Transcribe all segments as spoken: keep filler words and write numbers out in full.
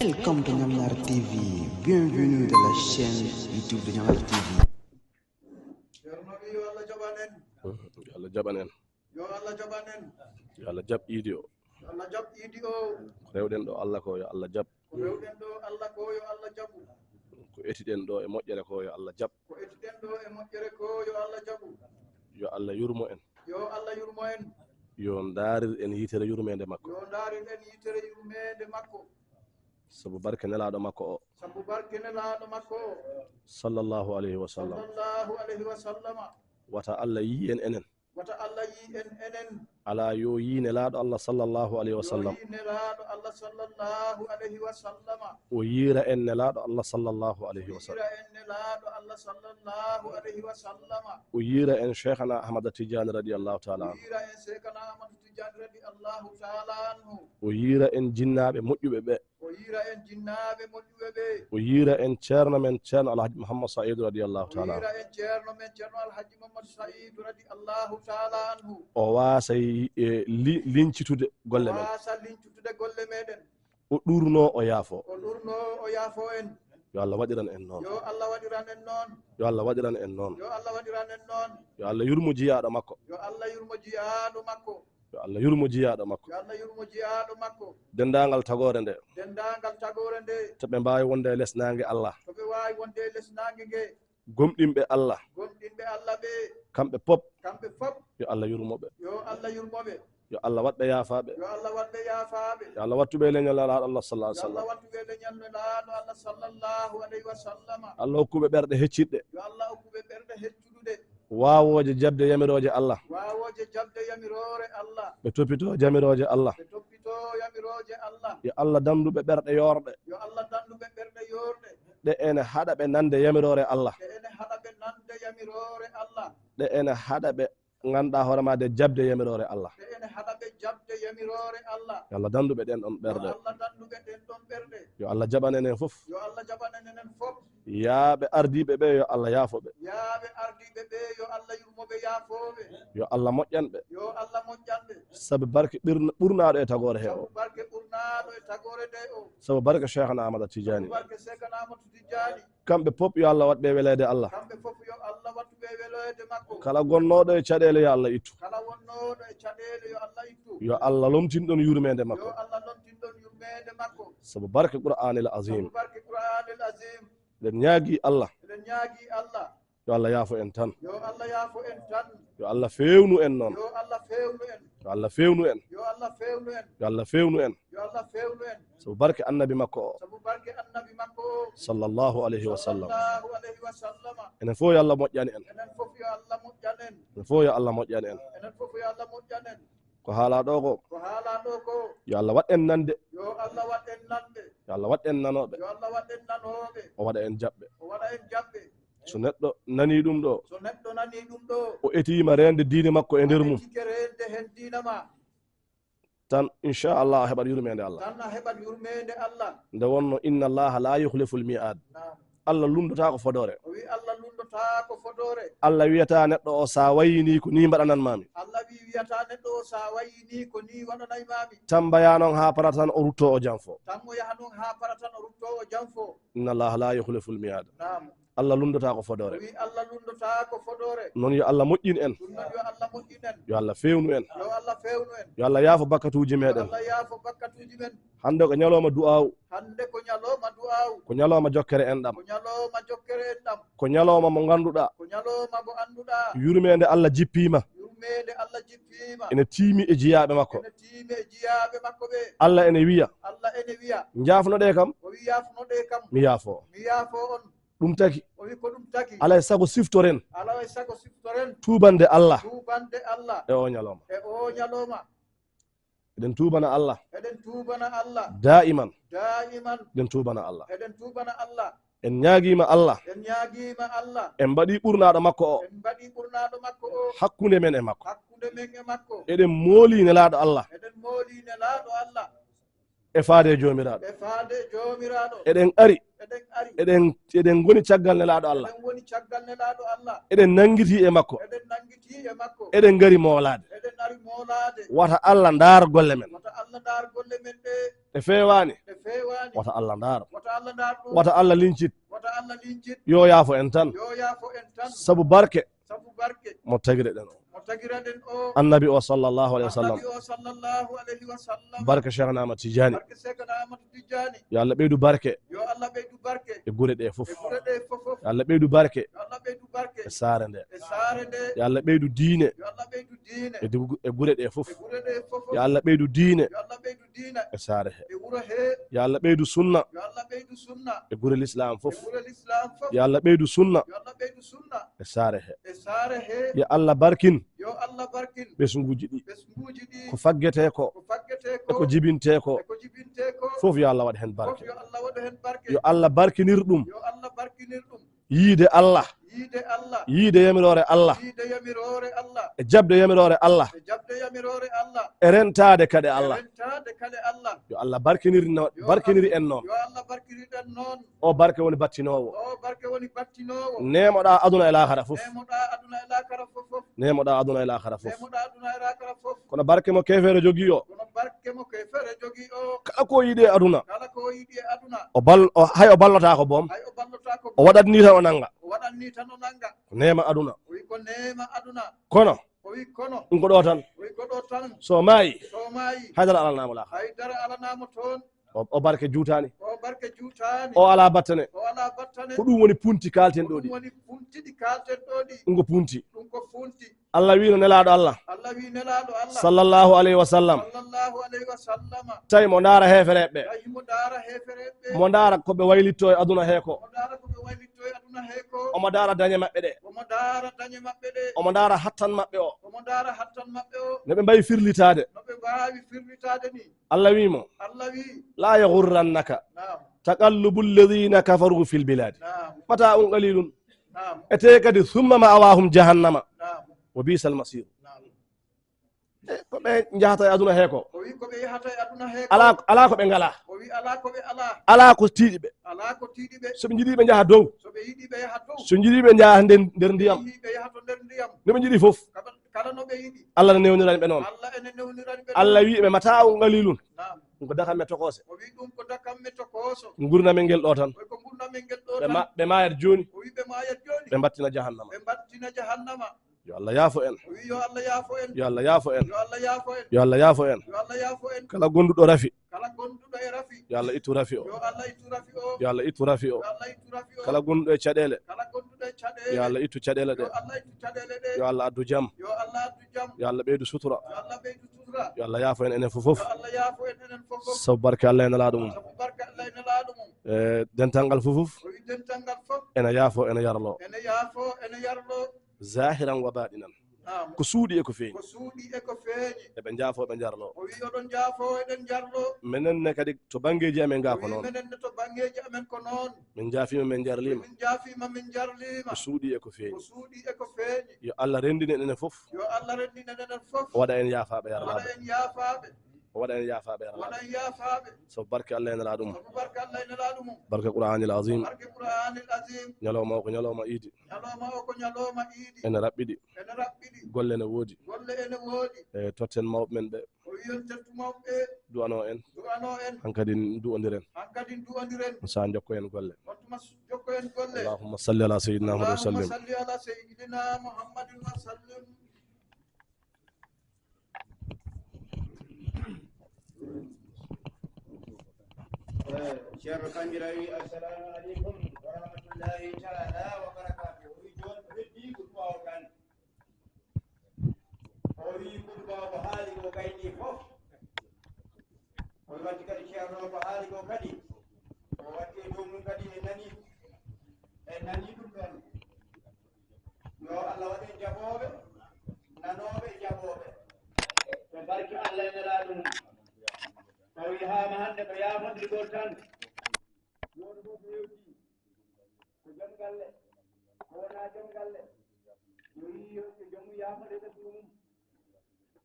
Welcome to Ñamlar T V. Bienvenue dans la chaîne YouTube de Ñamlar T V. Ceerno wi yo Allah jaɓan en. Yo Allah jaɓan en. Yo Allah jaɓan en. Yo Allah jaɓ iidi o. Yo Allah jaɓ iidi o. Ko rewɗen ɗo Allah ko yo Allah jaɓ. Ko rewɗen ɗo Allah ko yo Allah jaɓu. Ko etiɗen ɗo e moƴƴere ko yo Allah jaɓ. Ko etiɗen ɗo e moƴƴere ko yo Allah jaɓu. Yo Allah yurmo en. Yo Allah yurmo en. Yo ndaarir en yitere yurmeende makko. Yo ndaarir en yitere yurmeende makko. Sabu barke nelaaɗo makko o. Sabu barke nelaaɗo makko o. Sallallahu alayhi wa sallam. Sallallahu alayhi wa sallama. Wata Allah yii en enen. Wata Allah yii en enen. Alaa yo yii nelaaɗo Allah sallallahu alayhi wa Yo sallam. Yii nelaaɗo Allah sallallahu alayhi wa sallama. O yiira en nelaaɗo Allah sallallahu alayhi wa sallam. Yiira en nelaaɗo Allah sallallahu alayhi wa sallama. O yiira en Cheikhana Ahmad Tidiane radiyallahu taala anhu. Yiira en Seekana Ahmadu Tijani radiyallahu taala anhu. O yiira en jinnaaɓe moƴƴuɓe ɓe. O yiira en jinnaaɓe moƴƴuɓe ɓe. O yiira en ceerno men ceerno Alhaji Mouhammad Saïd radiyallahu O taala anhu. Yiira en ceerno men ceerno Alhaji Mamadou Saïd radiyallahu taala anhu. O waasa e li- lincitude golle men. Waasa lincitude golle meɗen. O ɗurno o yaafo. O ɗurno o yaafo en. Yo Allah waɗiran en noon. Yo Allah waɗiran en noon. Yo Allah waɗiran en noon. Yo Allah waɗiran en noon. Yo Allah yurmo jiyaaɗo makko. Yo Allah yurmo jiyaaɗo makko. Yo Allah yurmo jiyaaɗo makko. Yo Allah yurmo jiyaaɗo makko. Denndaangal tagoore nde. Denndaangal tagoore nde. To ɓe mbaawi wonde e les naange Allah. To ɓe waawi wonde e les naange nge. Gomɗinɓe Allah. Gomɗinɓe Allah ɓe. Kamɓe pop. Kamɓe fop. Yo Allah yurmo ɓe. Yo Allah yurmo ɓe. Yo Allah waɗ ɓe yaafaaɓe. Yo Allah waɗ ɓe yaafaaɓe. Yo Allah wattu ɓe leñol Nelaaɗo Allah sallallahu alayhi Yo wa Allah sallam. Wattu ɓe leñol Nelaaɗo Allah sallallahu alayhi wa sallama. Allah hokku ɓe ɓerɗe hecciɗɗe. Yo Allah hokku ɓe ɓerɗe heccuɗuɗe. Waawooje jaɓde yamirooje Allah. Waawooje jaɓde yamiroore Allah. Ɓe toppitoo jamirooje Allah. Ɓe toppitoo yamirooje Allah. Yo Allah danndu ɓe ɓerɗe yoorɗe. Yo Allah danndu ɓe ɓerɗe yoorɗe. Ɗe ene haɗa ɓe nande yamiroore Allah. Ɗe ene haɗa ɓe nande yamiroore Allah. Ɗe ene haɗa ɓe ngannduɗaa hoore maa de jaɓde yamiroore Allah. Ɗe ene haɗa ɓe jaɓde yamiroore Allah. Yo Allah danndu ɓe ɗeen ɗoon Yo ɓerɗe. Allah danndu ɓe ɗeen ɗoon ɓerɗe. Yo Allah jaɓan en fof. Yo Allah jaɓan en enen fof. Yaaɓe ardiiɓe ɓe yo Allah yaafo ɓe. Yaaɓe ardiiɓe ɓe yo Allah yurmo ɓe yaafo ɓe. Yo Allah moƴƴan ɓe. Yo Allah moƴƴan ɓe. Sabu barke ɓirna- ɓurnaaɗo e tagoore he o. Sabu barke ɓurnaaɗo e tagoore nde o. Sabu barke Cheikhana Ahmad Tidiane. Barke Seekana Amadou Tidiane. Kamɓe pop yo Allah waɗ ɓe weleede Allah. Kamɓe fof yo Allah wattu ɓe weloyde makko. Kala gonnooɗo e caɗeele yo Allah ittu. Kala wonnooɗo e caɗeele yo Allah ittu. Yo Allah lomtin ɗoon yurmeende Yo makko. Allah lomtin ɗoon yurmeende makko. Sabu barke Qur'aanil Azim. Sabu barke Qur'aanil Azim. Eɗen ñaagii Allah. Eɗen ñaagii Allah. Yo Allah yaafo en tan. Yo Allah yaafo en tan. Yo Allah feewnu en noon. Yo Allah feewnu en. Yo Allah feewnu en. Yo Allah feewnu en. Yo Allah feewnu en. Yo Allah feewnu en. Sabu barke annabi makko o. Sabu barke annabi makko o. Sallallahu alayhi wa sallam. Sallallahu alayhi wa sallama. Enen fof yo Allah moƴƴan en. Enen fof yo Allah moƴƴan en. Enen fof yo Allah moƴƴan en. Enen fof yo Allah moƴƴan en. Ko haalaa ɗo ko. Ko haalaa ɗo ko. Yo Allah waɗ en nande. Yo Allah waɗ en nande. Yo Allah waɗ en nanooɓe. Yo Allah waɗ en nanooɓe. O waɗa en jaɓɓe. O waɗa en jaɓɓe. So neɗɗo nanii ɗum ɗo. So neɗɗo nanii ɗum ɗo. O etiima reende diine makko e nder mum. Tike reende heen diina ma. Tan inchallah a heɓat yurmeende Allah. Tan a heɓat yurmeende Allah. Nde wonno inna allaha la yuhliful mi'ad. Naam. Allah lunndotaako fodoore. O wi Allah lunndotaako fodoore. Allah wiyata neɗɗo o sa wayini ko ni mbaɗananmami. Allah wi wiyata neɗɗo o sa wayini ko ni waɗanaymami. Tan mbaya noon ha parata tan o rutto o janfo. Tan o yaha noon ha para tan o rutto o janfo. Inna allaha la yuhliful mi'ad. Naam. Allah lunndotaako O fodoore. Wi Allah lunndotaako fodoore. Noon yo Allah moƴƴin en. Ɗum noon yo Allah moƴƴin en. Yo Allah feewnu en. Yo Allah feewnu en. Yo Allah yaafo bakkatuuji Yo meɗen. Allah yaafo bakkatuuji men. Hannde ko ñalawma du'aaw. Hannde ko ñalawma du'aaw. Ko ñalawma jokkere enɗam. Ko ñalawma jokkere enɗam. Ko ñalawma mo ngannduɗaa. Ko ñalawma mo annduɗaa. Yurmeende Allah jippiima. Yurmeende Allah jippiima. Ene tiimi e jiyaaɓe makko. Ene tiimi e jiyaaɓe makko ɓe. Allah ene wiya. Allah ene wiya. Njaafnoɗee kam. O wi yaafnoɗee kam. Mi yaafo. Mi yaafo on. Ɗum tagi. O wi ko ɗum tagi. Alaa e sago siftoren. Alaa e sago siftoren. Tuubande Allah. Tuubande Allah. E o ñalawma. E o ñalawma. Eɗen tuubana Allah. Eɗen tuubana Allah. Daa'iman. Daa'iman. Eɗen tuubana Allah. Eɗen tuubana Allah. En ñaagiima Allah. En ñaagiima Allah. En mbaɗi ɓurnaaɗo makko o. En mbaɗi ɓurnaaɗo makko o. Hakkunde men e makko. Hakkunde men e makko. Eɗen mooli nelaaɗo Allah. Eɗen mooli nelaaɗo Allah. E faade e joomiraaɗo. E faade joomiraaɗo. Eɗen ari. Eɗen ari. Eɗen eɗen ngoni caggal nelaaɗo Allah. Eɗen woni caggal nelaaɗo Allah. Eɗen nanngiti e makko. Eɗen nanngiti e makko. Eɗen ngari moolaade. Eɗen ari moolaade. Wata Allah ndaar golle men. Wata Allah ndaar golle men ɗe. Ɗe feewaani. Ɗe Feewaani. Wata Allah ndaar. Wata Allah ndaar ɗum. Wata Allah lincit. Wata Allah lincit. Yo yaafo en tan. Yo yaafo en tan. Sabu barke. Sabu barke. Mo tagire ɗen o. Mo tagire ɗen o. Annabi o sallallahu alayhi wa sallam. Annabi o sallallahu alayhi wa sallam. Barke Cheikhna Ahmad Tidiane. Barke Cheikhna Ahmad Tidiane. Yo Allah ɓeydu barke. Yo Allah ɓeydu barke. E gure ɗe fof. E gure ɗe fof. Yo Allah ɓeydu barke. Yo Allah ɓeydu barke. E saare nde. E saare nde. Yo Allah ɓeydu diine. Yo Allah ɓeydu diine. E du-, e gure ɗe fof. E gure ɗe fof. Yo Allah ɓeydu diine. Yo Allah ɓeydu diine. E saare he. E wuro he. Yo Allah ɓeydu sunna. Yo Allah ɓeydu sunna. E gure l'islam fof. E gure l'islam fof. Yo Allah ɓeydu sunna. Yo Allah ɓeydu sunna. E saare he. E saare he. Yo Allah barkin. Yo Allah barkin. Ɓesnguuji ɗi. Ɓesnguuji ɗi. Ko faggete ko. Ko faggete ko. E ko jibinte ko. E ko jibinte ko. Fof yo Allah waɗ heen barke. Fof yo Allah waɗ heen barke. Yo Allah barkinir ɗum. Yo Allah barkinir ɗum. Yiide Allah. Yiide Allah. Yiide yamiroore Allah. Yiide yamiroore Allah. E jaɓde yamiroore Allah. E jaɓde yamiroore Allah. E rentaade kaɗe Allah. E rentaade kaɗe Allah. Yo Allah barkinir no-, yo barkiniri Allah, en noon. Yo Allah barkinir en noon. O barke woni battinoowo. O barke woni battinoowo. Neemoɗaa aduna e laakara fof. Neemoɗaa aduna e laakara fof fof. Neemoɗaa aduna e laakara fof. Neemoɗaa aduna e laakara fof. Kono barke mo keefeero jogii o. Kono barke mo keefeero jogii o. Kala ko yiɗi e aduna. Kala ko yiɗi e aduna. O bal-, o, hay o ballotaako boom. Hay o ballotaako boom. O waɗat ni tan o nannga. O waɗat ni tan o nannga. Ko neema aduna. O wi ko neema aduna. Kono. O wi kono. Ɗum ko ɗo tan. O wi ko ɗo tan. So maayi. So maayi. Haydara alanaamo laakara. Haydara alanaamo toon. O, o barke juutaani. O barke juutaani. O alaa battane. O alaa battane. Ko ɗum woni punti kaalten ɗo ɗi. Ko ɗum woni punti ɗi kaalten ɗo ɗi. Ɗum ko punti. Ɗum ko punti. Allah wiino Nelaaɗo Allah. Allah wi Nelaaɗo Allah. Sallallahu alayhi wa sallam. Sallallahu alayhi wa sallam. Tawi mo ndaara heefereeɓe ɓe. Tawi mo ndaara heefereeɓe ɓe. Mo ndaara ko ɓe waylitto e aduna he ko. Mo ndaara ko ɓe waylitto e aduna he ko. Omo ndaara dañe maɓɓe ɗe. Omo ndaara dañe maɓɓe ɗe. Omo ndaara hattan maɓɓe o. Omo ndaara hattan maɓɓe o. No ɓe mbayi firlitaade. No ɓe mbaawi firlitaade ni. Allah wi mo, Allah wi, "La yaghurrannaka, naam, taqallubu alladhina kafaru fil bilad. Naam. Mata'un qalilun. Naam. Ete kadi, thumma ma'wahum jahannama. Naam. Wa bi'sal masir." Naam. E, ko ɓe njahata e aduna he ko. O wi ko ɓe yahata e aduna he ko. Alaa, alaa ko ɓe ngalaa. O wi alaa ko ɓe alaa. Alaa ko tiiɗi ɓe. Alaa ko tiiɗi ɓe. So ɓe njiɗi ɓe njaha dow. So ɓe yiɗi ɓe yaha dow. So njiɗi ɓe njaha nder, nder ndiyam. So ɓe yiɗi ɓe yaha to nder ndiyam. No ɓe njiɗi fof. Kala, kala no ɓe yiɗi. Allah ne newnirani ɓe noon. Allah ene newnirani ɓe noon. Allah wi ɓe, "Mata'un qalilun." Naam. Ɗum ko dakamme tokose. O wi ɗum ko dakamme tokoso. Ngurndamen ngel ɗo tan. O wi ko ngurndamen ngel ɗo tan. Ɓe ma-, ɓe maayat jooni. O wi ɓe maayat jooni. Ɓe mbattina jahannama. Ɓe mbattina jahannama. Yo Allah yaafo en. O wi yo Allah yaafo en. Yo Allah yaafo en. Yo Allah yaafo en. Yo Allah yaafo en. Yo Allah yaafo en. Kala gonduɗo rafi. Kala gonduɗo e rafi. Yo Allah ittu rafi o. Yo Allah ittu rafi o. Yo Allah ittu rafi o. Yo Allah ittu rafi o. Kala gonduɗo e caɗeele. Kala gonduɗo e caɗeele. Yo Allah ittu caɗeele ɗe. Yo Allah ittu caɗeele ɗe. Yo Allah addu jam. Yo Allah addu jam. Yo Allah ɓeydu sutura. Yo Allah ɓeydu sutura. Yo Allah yaafo en enen fof fof. Yo Allah yaafo en enen fof fof. Sabu barke Allah e Nelaaɗo mum. Sabu barke Allah e Nelaaɗo mum. E dental ngal fof fof. O wi dental ngal fof. Ene yaafo, ene yarlo. Ene yaafo, ene yarlo. Zahiran wa baɗinan. Naam. Ko suuɗi e ko feeñi. Ko suuɗi e ko feeñi. Eɓe njaafo, eɓe njarlo. O wi oɗon njaafo, eɗen njarlo. Menen ne kadi to banngeeji amen ga ko noon. O wi menen ne to banngeeji amen ko noon. Min njaafiima, min njarliima. Min njaafiima, min njarliima. Ko suuɗi e ko feeñi. Ko suuɗi e ko feeñi. Yo Allah renndin en enen fof. Yo Allah renndin en enen fof. O waɗa en yaafaaɓe, ya Allah. O waɗa en yaafaaɓe. O waɗa en yaafaaɓe, ya Allah. O waɗa en yaafaaɓe. Sabu barke Allah e Nelaaɗo mum. Sabu barke Allah e Nelaaɗo mum. Barke Qur'aanil Aziim. Barke Qur'aanil Aziim. Ñalawma o ko ñalawma iidi. Ñalawma o ko ñalawma iidi. Ene raɓɓiɗi. Ene raɓɓiɗi. Golle ene woodi. Golle ene woodi. E totten mawɓe men ɓe. O wi on tettu mawɓe ɓe. Du'ano en. Du'ano en. Hankadi du'ondiren. Hankadi du'ondiren. Sa jokko en golle. On tuma s-, jokko en golle. Allahumma salli ala sayyidina Muhammad wa sallim. Allahumma salli ala sayyidina Muhammadin wa sallim. Eh, Ceerno Kangira wi, "Assalamu aleykum wa rahmatullahi taala wa barakatuh." O wi, "Jooni ko heddi ko duwaaw tan." O wi, "Ko duwaaw ko haali ko kaydi fof." O wi, "Wadde kadi Ceerno ko haali ko kadi, o waddi e dow mum kadi en nani, en nani ɗum ɗon." Yo Allah waɗ en jaɓooɓe, nanooɓe e jaɓooɓe. Ko barke Allah e Nelaaɗo mum. Tawi haa ma hannde ko yaafondirgol tan. Gooto fof ko yewti. Ko jom galle. Ko wonaa jom galle. Yo yii yo ko jom yaafonde ɓesngu mum.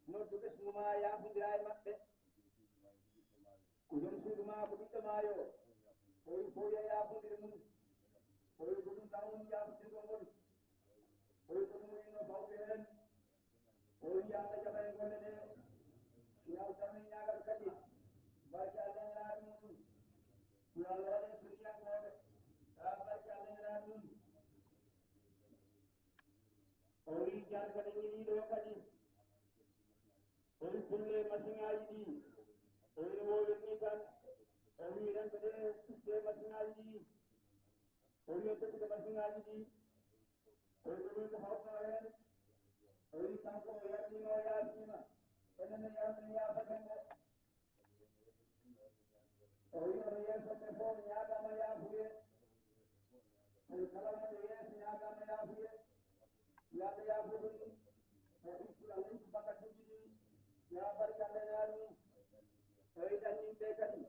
Noddu ɓesngu ma yaafondira e maɓɓe. Ko jom suudu ma ko ɓiɗɗo ma yo. Ko il faut yo yaafondir mum. Ko il faut ɗum tan woni yaafondirgol ngol. Ko il faut ɗum woni no bawɓe heen. O wi Allah jaɓa en golle ɗe. Yaw tan en ñaagal kadi. Barke Allah e Nelaaɗo mum. Yo Allah waɗe suriyankooɓe. Taa barke Allah nana ɗum. O wi jarka ɗe ñiɗi ɗo kadi. O wi pulle masiŋaaji ɗi. O wi no wowirni tan. O wi renko ɗe pulle masiŋaaji ɗi. O wi o tokkude masiŋaaji ɗi. O wi ko ɗum ko hawtano heen. O wi kanko o yarnima o yaafima. Enen ne yarni yaafaten mo. O wi oto yeeso ɓe fof ñaagama yaafuye. Oyo kala wonɓe yeeso ñaagama yaafuye. Yaade yaafude ni. O itti o itti bakatuji ɗi. Ya barka nde ñaami. O wi ɗannin ɓe kadi.